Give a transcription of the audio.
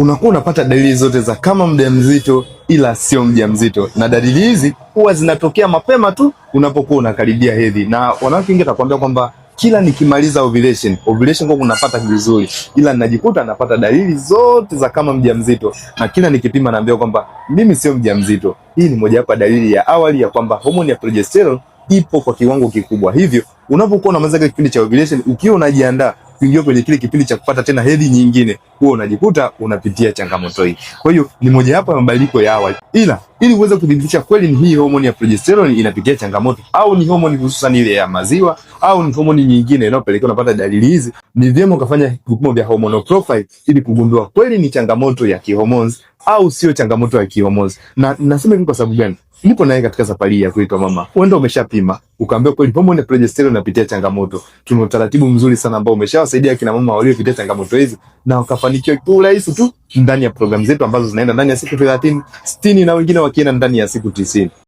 Unakuwa unapata dalili zote za kama mjamzito ila sio mjamzito, na dalili hizi huwa zinatokea mapema tu unapokuwa unakaribia hedhi, na wanawake wengi watakwambia kwamba kila nikimaliza ovulation, ovulation kwa kunapata vizuri, ila najikuta napata dalili zote za kama mjamzito, na kila nikipima naambiwa kwamba mimi sio mjamzito. Hii ni mojawapo ya dalili ya awali ya kwamba homoni ya progesterone ipo kwa kiwango kikubwa. Hivyo unapokuwa unamaliza kile kipindi cha ovulation, ukiwa unajiandaa kuingia kwenye kile kipindi cha kupata tena hedhi nyingine, huwa unajikuta unapitia changamoto hii. Kwa hiyo ni mojawapo ya mabadiliko ya awali, ila ili uweze kudhibitisha kweli ni hii homoni ya progesterone inapitia changamoto au ni homoni hususan ile ya maziwa au ni homoni nyingine inayopelekea unapata dalili hizi, ni vyema ukafanya vipimo vya hormonal profile ili kugundua kweli ni changamoto ya kihormones au sio changamoto ya kihormones. Na nasema hivi kwa sababu gani? Nipo naye katika safari ya kuitwa mama. Huenda umeshapima ukaambiwa kweli homoni ya progesterone inapitia changamoto. Tuna utaratibu mzuri sana ambao umeshawasaidia kina mama waliopitia changamoto hizi na wakafanikiwa kwa urahisi tu ndani ya programu zetu ambazo zinaenda ndani ya siku 30, 60 na wengine wakienda ndani ya siku 90.